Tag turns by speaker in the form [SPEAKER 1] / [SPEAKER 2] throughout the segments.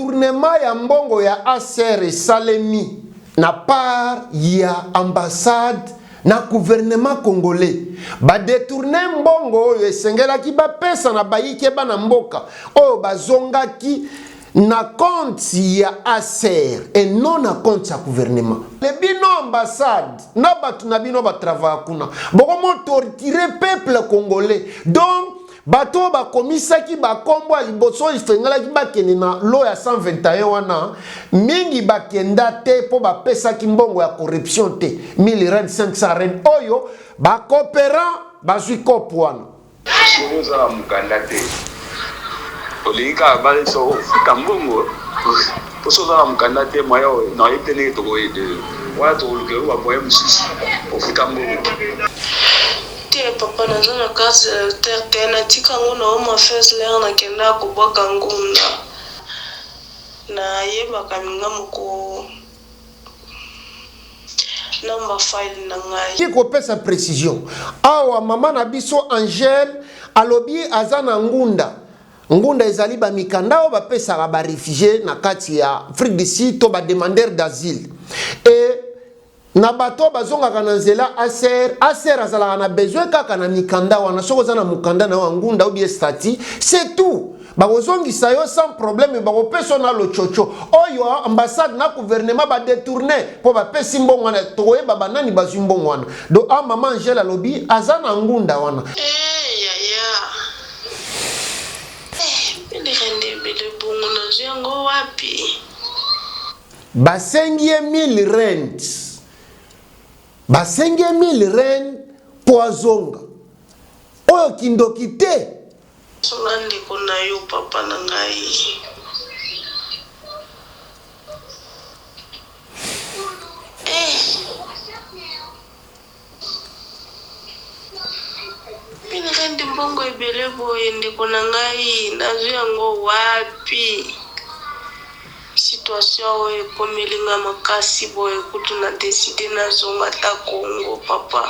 [SPEAKER 1] Detournement ya mbongo ya ACR esalemi na part ya ambassade na gouvernement congolais. Ba detourner mbongo oyo esengelaki bapesa na bayike bana mboka oyo bazongaki na compte ya ACR et non na compte ya gouvernement. Le bino ambassade na bato na bino ba travailla kuna bokomo torturer peuple congolais. Donc Bato oyo bakomisaki bakombo ya liboso oyo esengelaki bakende na lot ya 121 wana, mingi bakenda te mpo bapesaki mbongo ya corruption te, 1000 rand, 500 rand, oyo ba cooperants bazwi coop wana.
[SPEAKER 2] Soki oza na mokanda te, olingi kaka bayebisa yo ofuta mbongo po soki oza na mokanda te moyen oyo nayebi te ndenge toko aider yo wana tokoluka yo ba moyen mosusu ofuta mbongo.
[SPEAKER 3] Te papa naza na carte d'electeur te natika yango na home affairs l'heure nakendaka kobwaka ngunda nayebaka nga moko number file na ngai.
[SPEAKER 1] Kopesa precision awa mama na biso Angèle alobi aza na ngunda. Ngunda ezali ba mikanda oyo bapesaka ba refugies na kati ya Afrique du Sud to ba demandeurs d'asile. Et Na bato oyo bazongaka na nzela ACR, ACR azalaka na besoin kaka na mikanda wana. Soki oza na mokanda na yo ya ngunda ou bien statut, c'est tout. Bakozongisa yo sans problème, bakopesa yo na lochocho. Oyo ambassade na gouvernement ba detourner po bapesi mbongo wana, tokoyeba banani bazwi mbongo wana. Donc ah maman Angèle alobi aza na ngunda wana.
[SPEAKER 3] Eh yaya eh bendera nde ebele bongo nazwi yango wapi?
[SPEAKER 1] Basengi ye 1000 rand. Basengi ye 1000 rand po azonga. Oyo kindoki te?
[SPEAKER 3] Sunga ndeko na yo papa na ngai. Eh. Mille rand mbongo ebele boye ndeko na ngai nazwi yango wapi? Situation oyo ekomeli nga makasi boye kutu na decide nazonga ata Congo papa.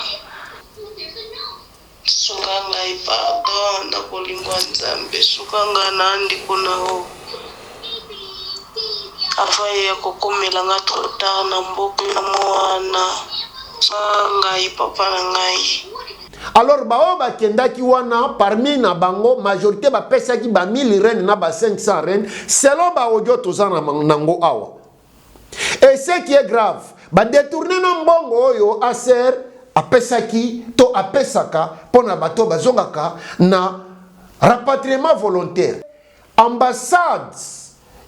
[SPEAKER 3] Sunga ngai pardon na bolingo ya Nzambe suka nga na ndeko na yo avant eya kokomela nga trop tard na mboka ya muana sunga ngai papa na ngai.
[SPEAKER 1] Alors baoyo bakendaki wana parmi na bango majorite bapesaki ba 1000 rand na ba 500 rand selon ba audio toza nango awa. Et ce qui est grave, ba detourner na mbongo oyo ACR apesaki to apesaka mpo na bato bazongaka na rapatriement volontaire. Ambassade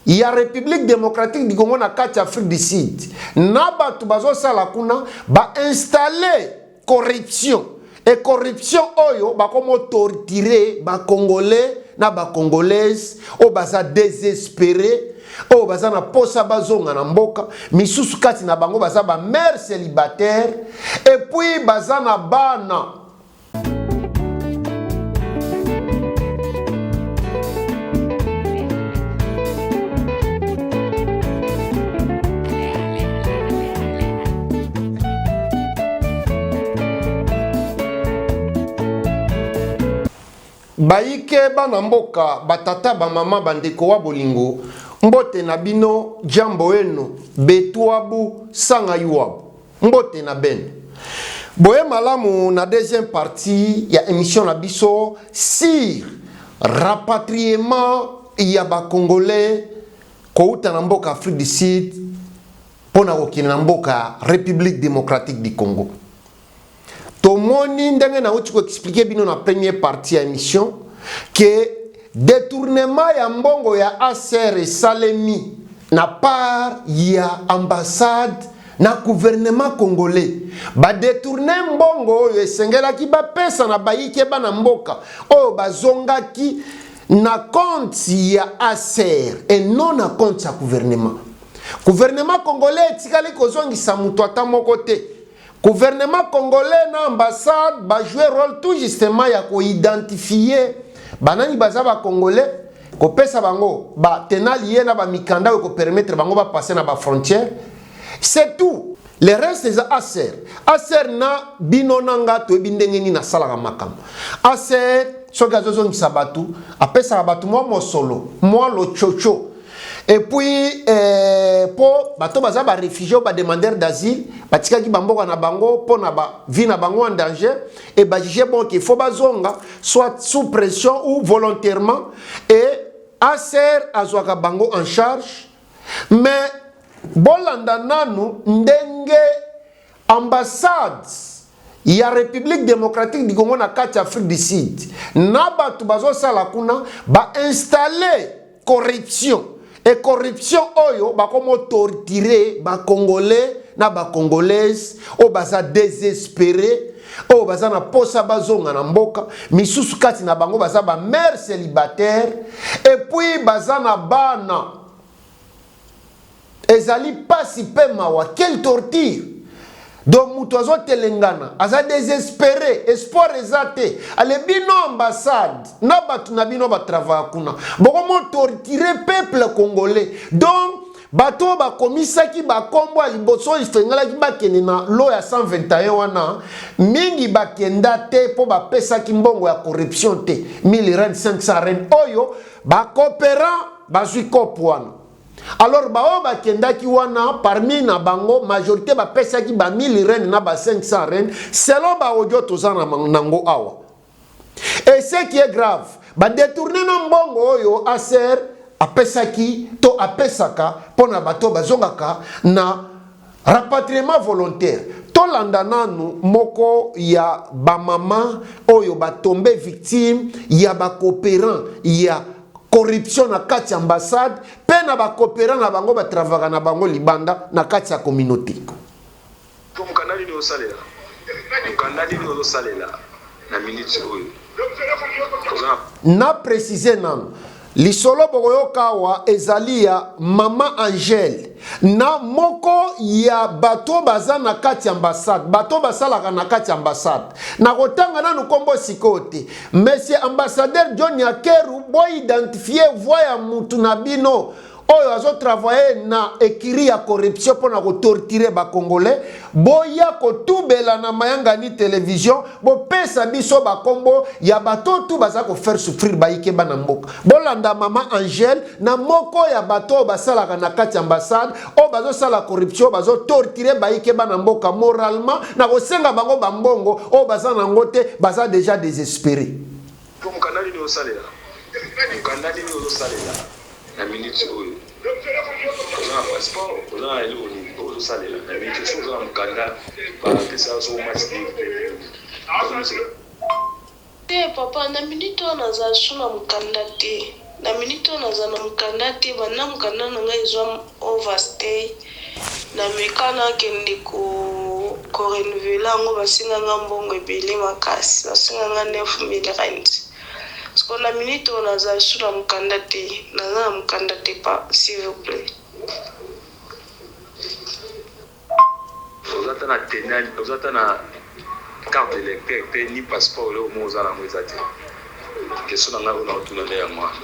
[SPEAKER 1] ya Republique democratique du Congo na kati ya Afrique du Sud na bato bazosala kuna ba installer corruption et corruption oyo bakomo torturer ba congolais na ba congolaise oyo baza desespere oyo baza na posa bazonga na mboka misusu kati na bango baza ba mère célibataire et puis baza na bana. Bayike bana mboka, batata, bamama, bandeko wa bolingo, mbote na bino, jambo eno, betuabu, sanga yuabu. Mbote na beno. Boye malamu na deuxième partie ya emission na biso sur rapatriement ya ba Congolais kouta na mboka Afrique du Sud mpo na kokende na mboka Republique democratique du Congo. Tomoni ndenge nauti ko expliquer bino na première partie ya emission que detournement ya mbongo ya ACR esalemi na part ya ambassade na gouvernement congolais. Ba detourner mbongo oyo esengelaki bapesa na bayike bana mboka oyo bazongaki na compte ya ACR et non na compte ya gouvernement. Gouvernement congolais etikali kozongisa moto ata moko te. Gouvernement congolais na ambassade ba jouer role tout justement ya ko identifier banani baza ba congolais, kopesa bango ba tenali na ba mikanda oyo ko permettre bango ba passer na ba frontières. C'est tout. Le reste eza ACR. ACR na bino na nga toyebi ndenge nini asalaka makambo. ACR soki azozongisa bato, apesaka bato mwa mosolo, mwa lochocho. Et puis po bato baza ba réfugiés, ba demandeurs d'asile, batikaki bamboka na bango mpo na ba vie na bango en danger et bajuge bon qu'il faut bazonga, soit sous pression ou volontairement, et HCR azwaka bango en charge. Mais bolanda nanu ndenge ambassade ya République démocratique du Congo na kati ya Afrique du Sud na bato bazosala kuna bainstalle corruption, et corruption oyo bakomo torturer Bacongolais na Bacongolaise oyo baza désespéré, oyo baza na posa bazonga na mboka. Misusu kati na bango baza bamère célibataire et puis baza na bana. Ezali pasi mpe mawa. Quelle torture! Donc moto azotelengana, aza désespéré, espoir eza te. Ale bino ambassade na bato na bino batravailla kuna, bokomo torturer peuple congolais. Donc bato oyo bakomisaki bakombo ya liboso efengelaki bakende na lot ya 121 wana, mingi bakenda te mpo bapesaki mbongo ya corruption te, 1000 rand, 500 rand, oyo bacoopérant bazwi cope wana. Alors baoyo bakendaki wana, parmi na bango majorité bapesaki ba 1000 rand na ba 500 rand, selon baaudio toza nango awa. Et ce qui est grave, badétourne na mbongo oyo HCR apesaki to apesaka mpo na bato bazongaka na rapatriement volontaire. Tolanda nanu moko ya bamama oyo batombe victime ya bacoopérant ya corruption na kati ya ambassade mpe na bacoopérant na bango batravaka na bango libanda na kati ya communauté.
[SPEAKER 2] Po mokanda nini osalela? Mokanda nini ozosalela na minute oyo? Oza
[SPEAKER 1] na précise nanu, lisolo bokoyoka awa ezali ya mama Angele na moko ya bato baza na kati ya ambassade, bato basalaka na kati ya ambassade. Nakotanga nanu nkombo sikoyo te. Monsieur ambassadeur John Nyakeru, boidentifie voix ya mutu na bino oyo azotravaille na écurie ya corruption mpo na kotorturer Bacongolais. Boya kotubela na Mayangani Télévision, bopesa biso bakombo ya bato tu baza kofaire souffrir bayike bana mboka. Bolanda mama Angele na moko ya bato oyo basalaka na kati ya ambassade, oyo bazosala corruption, bazotorturer bayike bana mboka moralement na kosenga bango bambongo oyo baza nango te, baza déjà désespéré.
[SPEAKER 2] Po mokanda nini osalela? Mokanda nini ozosalela na minute oyo? Oza na passeport? Oza na eloko nini oyo ozosalela na minute? So oza na mokanda bapesa so masi?
[SPEAKER 3] Te papa, na minute oyo naza su na mokanda te. Na minute oyo naza na mokanda te. Banda mokanda na ngai ezwa overstay, na meka nakende ko korenouveler yango, basenganga mbongo ebele makasi, basenganga 9000 rand. Parce na minute oyo naza su na mokanda te, naza na mokanda te pa, s'il vous plaît.
[SPEAKER 2] Oza ta na tenal, oza ta na carte d'électeur te, ni passeport. Eloko moko oza nango eza te. Question na ngai oyo naotuna nde yango wana.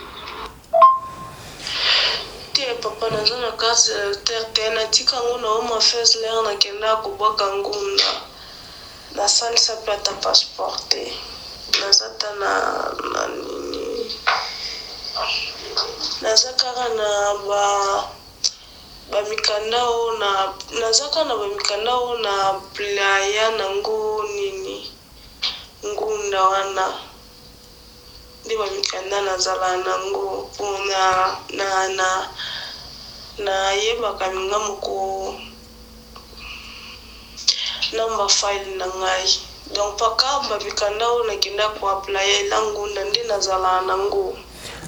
[SPEAKER 3] Te papa, naza na carte d'électeur te. Natika yango na Home Affairs lere nakenda kobwaka ngunda. Nasalisa mpe ata passeport te. Naza ta na nini, naza kaka na ba bamikanda oyo na naza kaka na bamikanda oyo na playa nango nini, ngunda wana nde bamikanda nazala nango mpona na nayebaka nga moko namba file na ngai. Donc paka bamikanda oyo nakenda koaplaya ela ngunda nde nazala nango.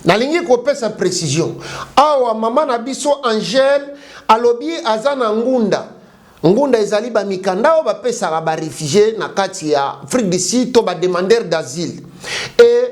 [SPEAKER 1] Nalingi kopesa précision awa. Mama na biso Angele alobi aza na ngunda. Ngunda ezali bamikanda oyo bapesaka baréfugié na kati ya Afrique du Sud to bademandeur d'asile. E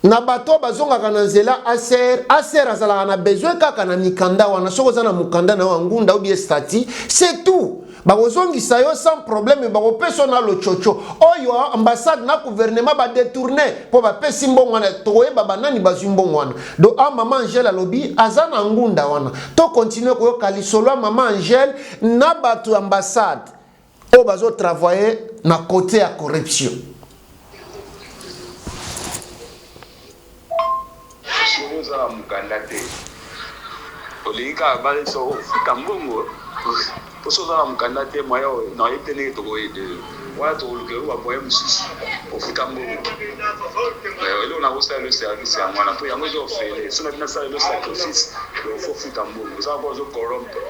[SPEAKER 1] na bato oyo bazongaka na nzela HCR, HCR azalaka na besoin kaka na mikanda wana. Soki oza na mokanda na yo ya ngunda ou bien statut, c'est tout, bakozongisa yo sans problème, bakopesa yo na lochocho. Oyo ambassade na gouvernement badétourne mpo bapesi mbongo wana, tokoyeba banani bazwi mbongo wana. Donc a mama Angele alobi aza na ngunda wana. Tokontinue koyoka lisolo ya mama Angele na bato ya ambassade oyo bazotravaille na côté ya corruption.
[SPEAKER 2] Soki oza na mokanda te. Olingi kaka ba ofuta mbongo po soki oza na mokanda te moyen nayebi te ndenge toko wana tokolukela yo ba moyen mosusu ofuta mbongo. Eloko nakosala yo service yango wana po yango eza ofele soki nabi nasala yo sacrifice faut ofuta mbongo oza ko ozo corrompre.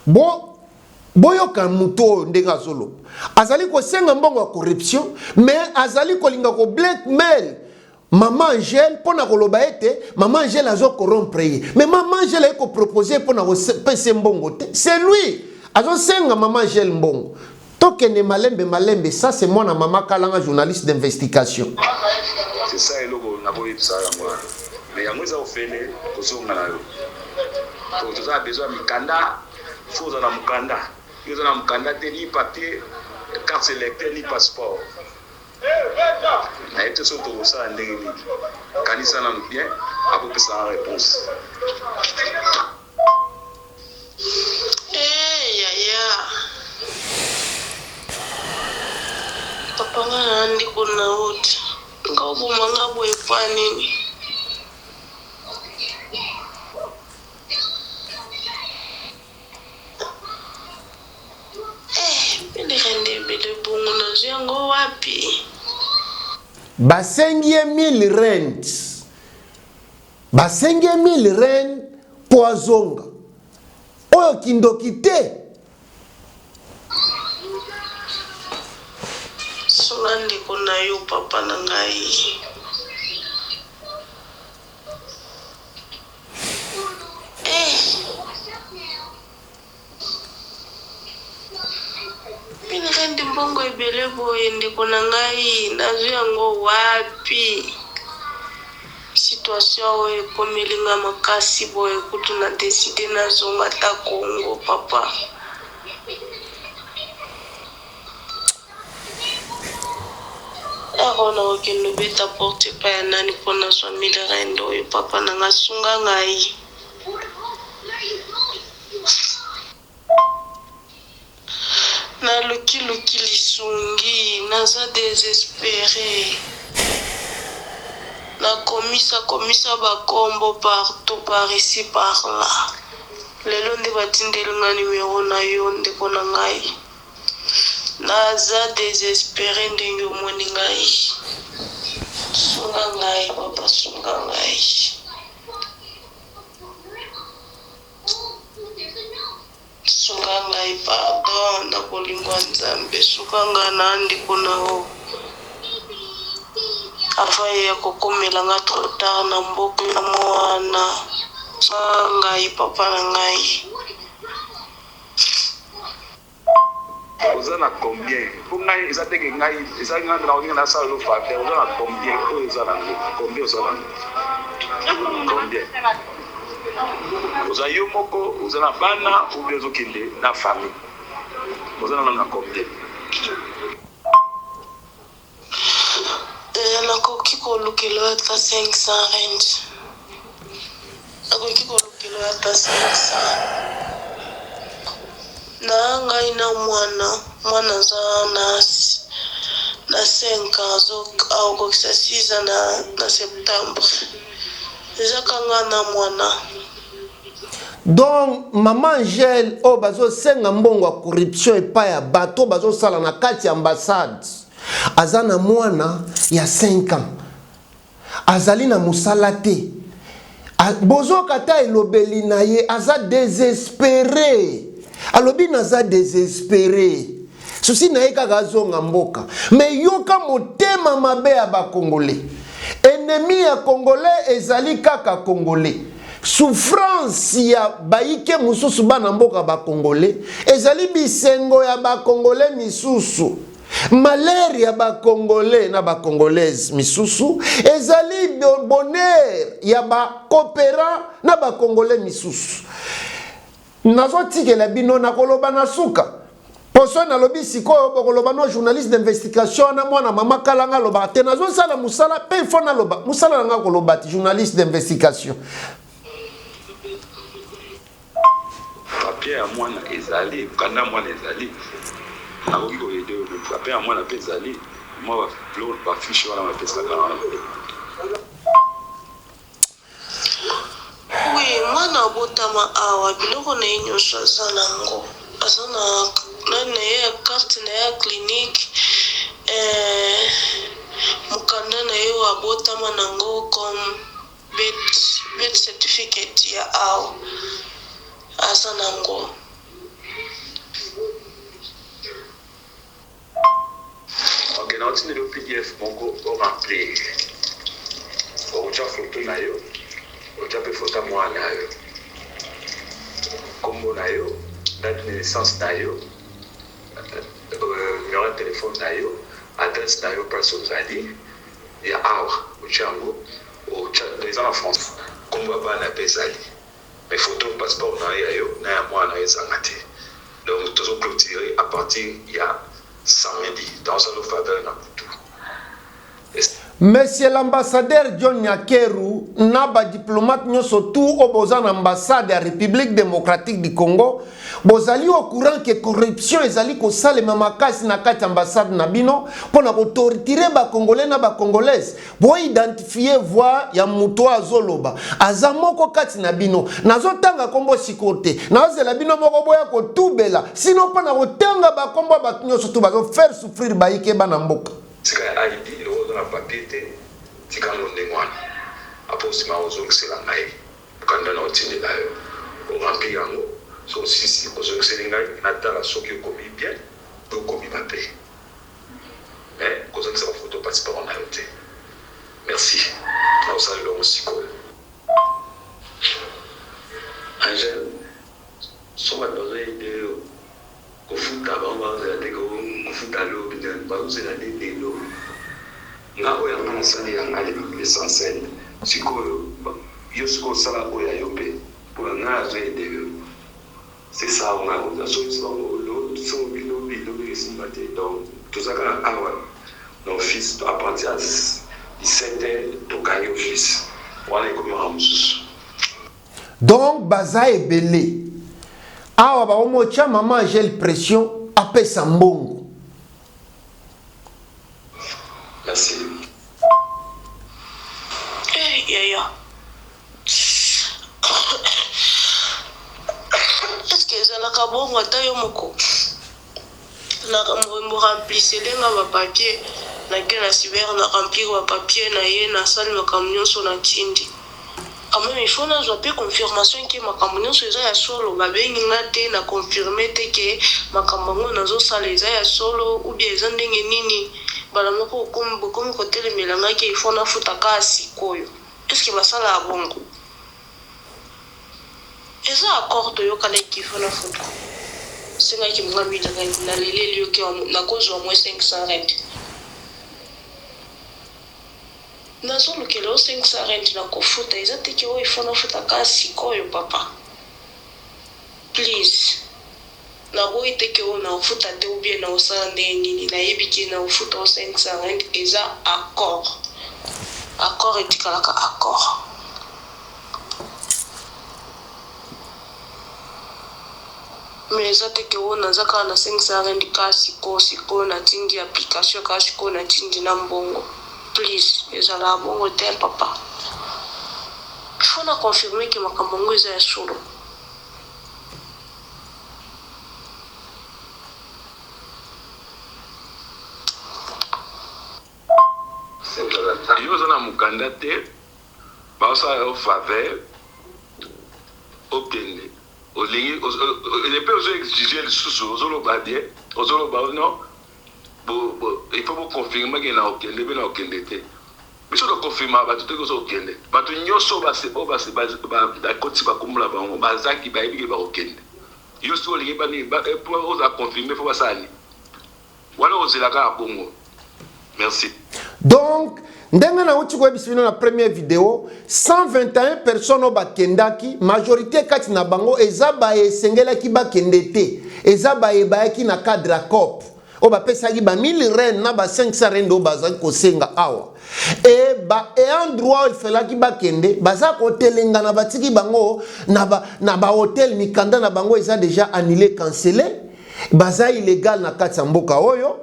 [SPEAKER 1] Bo boyoka moto oyo ndenge azoloba azali kosenga mbongo ya corruption mais azali kolinga ko blackmail Maman Angèle pona koloba ete maman Angèle azo corrompre ye mais maman Angèle aye ko proposer pona kopesa ye mbongo te c'est lui azo senga maman Angèle mbongo tokende malembe malembe ça c'est mwana maman kalanga journaliste d'investigation.
[SPEAKER 2] C'est ça eloko nakoyebisa yo yango wana mais yango eza ofele kozonga na yo po toza na besoin ya mikanda faut ozala na mokanda yo oza na mokanda te ni papier carte electeur ni passeport Nayebi te soki tokosala ndenge nini. Kanisa nanu bien apres opesa nga reponse.
[SPEAKER 3] Eh yaya papa nga na ndeko na yo te nga oboma nga boye mpo nini? Eh bendera nde ebele bongo nazwi yango wapi?
[SPEAKER 1] Basengi ye 1000 rand. Basengi ye 1000 rand mpo azonga. Oyo kindoki te?
[SPEAKER 3] Sunga ndeko na yo papa na ngai. Eh! Mille rand mbongo ebele boye ndeko na ngai nazwi yango wapi? Situation oyo ekomeli nga makasi boye kutu na decide nazonga ata Congo papa. Heure oyo nakokende obeta porte epai ya nani mpo nazwa 1000 rand oyo papa na nga sunga ngai. Naluki luki lisungi naza desespere nakomisa komisa ba kombo partout par ici par là lelo nde batindeli nga numero na yo ndeko na ngai. Naza desespere ndenge omoni ngai sunga ngai papa sunga ngai. Sunga ngai pardon na bolingo ya nzambe suka nga na ndeko na yo avant eya kokomela nga trop tard na mboka ya muana sunga ngai papa na ngai.
[SPEAKER 2] Oza na combien po ngai eza te ke ngai eza ngai nde nakoki nasala yo faveur oza na combien oyo oza na ngo combien oza na ngo combien oza yo moko oza na bana ou bien ozokende na famille oza na na combien.
[SPEAKER 3] Eh, nakoki kolukela yo ata 500 rand. Nakoki kolukela yo ata 500. Na ngai na mwana, mwana aza na na 5 ans, akokokisa 6 ans na, na septembre. Eza ka nga na mwana.
[SPEAKER 1] Donc maman Angèle oyo bazo senga mbongo ya corruption epai ya bato bazo sala na kati ya ambassade aza na mwana ya 5 ans azali na mosala te bozoka ata elobeli na ye aza desespere alobi naza desespere susi na ye kaka azonga mboka me yoka motema mabe ya bakongole ennemi ya congolais ezali kaka congolais Souffrance ya bayike mosusu bana mboka ba congolais ezali bisengo ya ba congolais misusu. Malheur ya ba congolais na ba congolaises misusu ezali bonheur ya ba cooperants na ba congolais misusu. Nazotikela bino nakoloba na suka. Poso nalobi sikoyo bokoloba no journaliste d'investigation wana mwana mama kalanga alobaka te nazosala mosala mpe il faut naloba mosala na nga koloba te journaliste d'investigation.
[SPEAKER 2] Papier ya mwana ezali, mokanda ya mwana ezali, nakoki ko aider yo mais papier ya mwana pe ezali, mwa ba fiche wana bapesaka wana.
[SPEAKER 3] Oui. abotama awa biloko na ye nyonso aza nango aza na nani na ye ya carte na ye ya clinique eh, mokanda na ye oyo abotama nango comme birth certificate ya awa aza nango.
[SPEAKER 2] Ok, naotindeli yo pdf moko o remplir. Okotya foto na yo, otya mpe foto ya mwana na yo, nkombo na yo, date de naissance na yo, euh, numero ya telefone na yo, adresse na yo, place ozali ya awa, otya yango, otya eza na français, nkombo ya bana mpe ezali. Mais photo passeport na yo ya yo na ya mwana na yo ezanga te. Donc tozo cloturer à partir ya samedi. Tozosala yo faveur na butu.
[SPEAKER 1] Monsieur l'ambassadeur John Nyakeru na ba diplomates nyoso tout oyo boza na ambassade ya Republique democratique du Congo bozali au courant que corruption ezali kosalema makasi na kati ambassade na bino mpo na kotortire ba congolais na ba congolaises. Bo identifier voix ya moto oyo azoloba aza moko kati na bino. Nazotanga kombo sikoyo te, nazozela bino moko boya kotubela, sino mpo na kotanga bakombo ya bato nyonso tu bazo faire souffrir bayike bana mboka.
[SPEAKER 2] Tika ya ID lokola oza na papier te tika yango ndenge wana apres osima ozongisela ngai mokanda na otindela yo o remplir yango soki osilisi ozongiseli ngai natala soki okomi bien to okomi mabe mais kozongisa ba photo passeport na yo te merci nakosalela yango sikoyo. Angel soki batu bazo aider yo kofuta bango bazozela te ke kofuta lobi nani bazozela nde lelo nga oyo ya nga nasali ya nga l'essentiel sikoyo yo sikoyo sala oyo ya yo pe pona nga nazo aider yo c'est ça nga nazo bango lobi lobi lobi esimba te donc toza kaka awa na office à partir ya 17 heures tokangi office wana ekomi makambo mosusu.
[SPEAKER 1] Donc baza ebele awa bakomotia mama Angèle pression apesa mbongo.
[SPEAKER 2] Merci.
[SPEAKER 3] Eh, yaya. Est-ce que ezalaka bongo ata yo moko na remplissele nga ba papier nake na cyber na remplir ba papier na ye nasali makambo nyonso na tindi quand même il faut nazwa mpe confirmation ke makambo nyonso eza ya solo babengi nga te na confirme te ke makambo yango nazosala eza ya solo ou bien eza ndenge nini mbala moko bokomi kotelemela nga ke il faut nafuta kaka sikoyo est ce que basalaka bongo Eza accord toyokanaki qu'il faut nafuta. Osengaki nga 1000 rand, naleleli yo ke nakozwa au moins 500 rand. Nazolukela yo 500 rand nakofuta, eza te ke oyo il faut nafuta kaka sikoyo papa. Please. Naboyi te ke oyo nakofuta te ou bien nakosala ndenge nini, nayebi ke nakofuta yo 500 rand, eza accord. Accord etikalaka accord. Mais eza te ke oyo naza kaka na 500 rand kaka sikoyo sikoyo natindi application kaka sikoyo natindi na mbongo. Please ezalaka bongo te papa. Il faut na confirmer ke makambo yango eza ya solo.
[SPEAKER 2] Yo oza na mokanda te, baosala yo faveur okende olingi mpe ozo exige lisusu ozoloba bien ozoloba no il faut boconfirme ke na okende mpe na okende te biso toconfirmaka bato te kozo okende bato nyonso oyo bakotisi bakombo na bango bazaki bayebi ke bakokende yo soki olingi banini po ozala confirme fo basala nini wana ozela kaka bongo merci.
[SPEAKER 1] Donc ndenge nauti koyebisa bino na première video 121 personnes oyo bakendaki majorité kati na bango eza baye esengelaki bakende te eza baye bayaki na cadre ya cop oyo bapesaki ba 1000 rand na ba 500 rand oyo bazalaki kosenga awa e ba ayant droit oyo efelaki bakende baza kotelengana batiki bango na ba hotel mikanda na bango eza déjà annulé cancellé baza illégal na kati ya mboka oyo.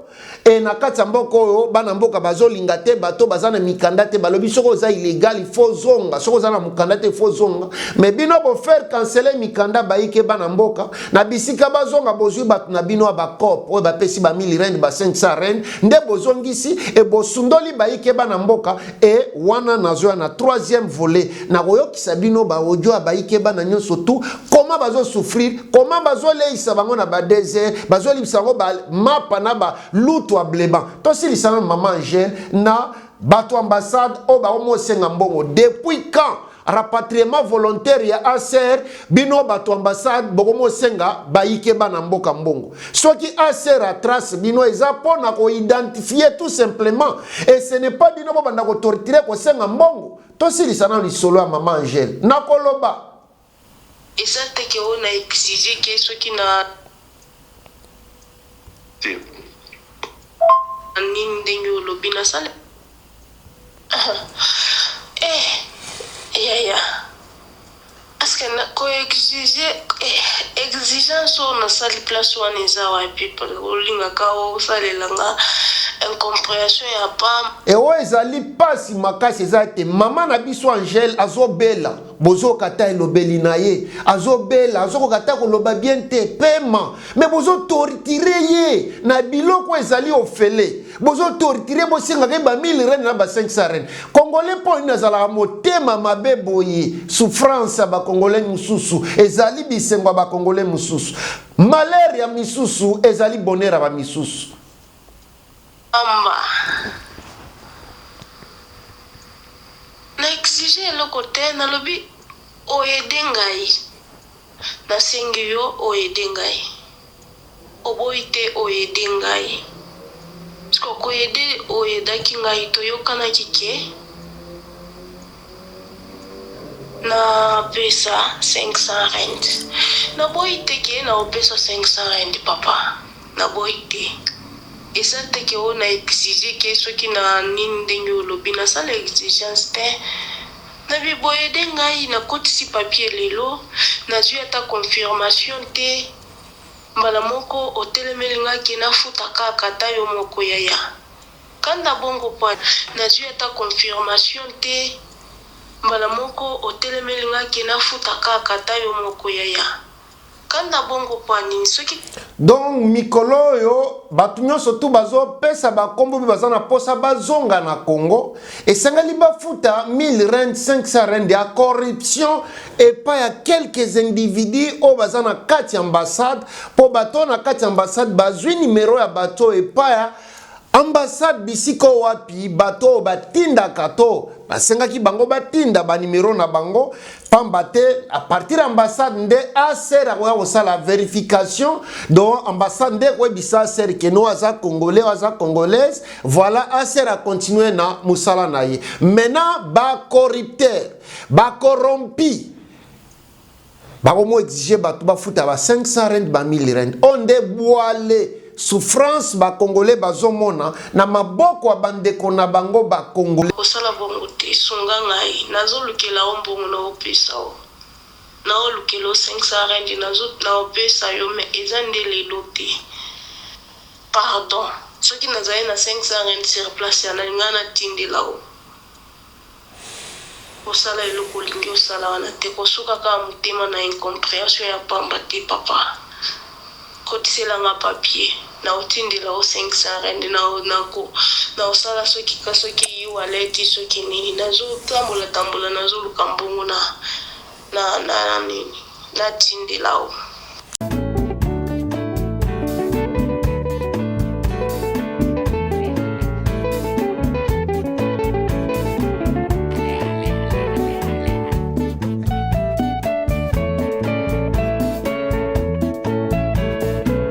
[SPEAKER 1] E na kati ya mboka oyo, bana mboka bazolinga te bato baza na mikanda te. Balobi soki oza illégal, il faut zonga, soki oza na mokanda te, il faut zonga. Mais bino bofaire canceler mikanda bayike bana mboka na bisika bazonga. Bozwi bato na bino ya bacope oyo bapesi ba 1000 rand, ba 500 rand, nde bozongisi e bosundoli bayike bana mboka. E wana nazoya na troisième volet, nakoyokisa bino baaudio ya bayike bana nyonso tu, comment bazosouffrir, comment bazoleisa bango na badésert, bazolibisa bango bamapa na balutu ya bleban. Tosilisa na mama Angele na bato ambassade oyo bakomosenga mbongo. Depuis quand rapatriement volontaire ya ACR, bino bato ambassade bokomosenga bayike bana mboka mbongo? Soki ACR atrace bino, eza mpona koidentifier tout simplement, et ce n'est pas bino bobanda kotorturer, kosenga mbongo. Tosilisa nano lisolo ya mama Angele nakoloba.
[SPEAKER 3] Eza te ke oyo na exige ke soki na
[SPEAKER 2] Te.
[SPEAKER 3] Nini, ndenge olobi, nasala yaya, parce koexige exigence oyo nasali place wana eza wapi? Olingaka osalelanga incompréhension ya pam.
[SPEAKER 1] Eoyo ezali mpasi makasi eza ete mama na biso Angele azobela. Bozoyoka ta elobeli na ye, azobela, azokoka ta koloba bien te, pema. Me bozotorturer ye na biloko ezali ofele. Bozotorturer, bosengaka ye ba 1000 rand na ba 500 rand. Congolais, mpo nini azalaka motema mabe boye? Souffrance ya bacongolais mosusu ezali bisengo ya bacongolais mosusu, malheur ya misusu ezali bonheur ya bamisusu.
[SPEAKER 3] Pamba na exige eloko te. Nalobi oaider ngai, nasengi yo oaider ngai, oboyi te oaider ngai. Parceke koaider, oaidaki ngai, toyokanaki ke napesa 500 rand. Naboyi te ke naopesa 500 rand, papa, naboyi te. Eza te ke oyo na exige ke soki na nini, ndenge olobi, nasala exigence te. Na biboyede ngai, nakotisi papier lelo, nazwi ata confirmation te. Mbala moko otelemeli ngai ke nafuta kaka ata yo moko. Yaya, kanda bongo po nazwi ata confirmation te. Mbala moko otelemeli ngai ke nafuta kaka ata yo moko. Yaya, kanda bongo po nini soki
[SPEAKER 1] Donc mikolo oyo, bato nyonso tu bazopesa bakombo mpe baza na mposa bazonga na Congo, esengeli bafuta 1000 rand, 500 rand ya corruption epai ya quelques individus oyo baza na kati ya ambassade, mpo bato oyo na kati ya ambassade bazwi nimero ya bato oyo epai ya ambassade, bisika oyo wapi bato oyo batindaka to basengaki bango batinda banimero na bango. Pamba te à partir ya ambassade nde ACR akoya kosala vérification. Donc ambassade nde koyebisa ACR ke no, aza Congolais, oyo aza Congolaise. Voilà, ACR acontinue na mosala na ye. Maintenant bacorrupteur, bacorrompi bakomo exige bato bafuta ba 500 rand, ba 1000 rand. Oyo nde bwale souffrance bacongolais bazomona na maboko ya bandeko na bango bacongolais.
[SPEAKER 3] Kosala bongo te, sunga ngai. Nazolukela yo mbongo, naopesa yo, naolukela yo 500 rand, naopesa yo, mais eza nde lelo te, pardon. Soki nazali na 500 rand sur place ya nalinga, natindela yo. Kosala eloko olingi osala wana te, kosuka kaka motema na incompréhension ya pamba te. Papa, kotiselanga papier, naotindela yo 500 rand, naosala soki ka soki wallet, soki nini. Nazotambola tambola, nazoluka mbongo na nini, natindela yo.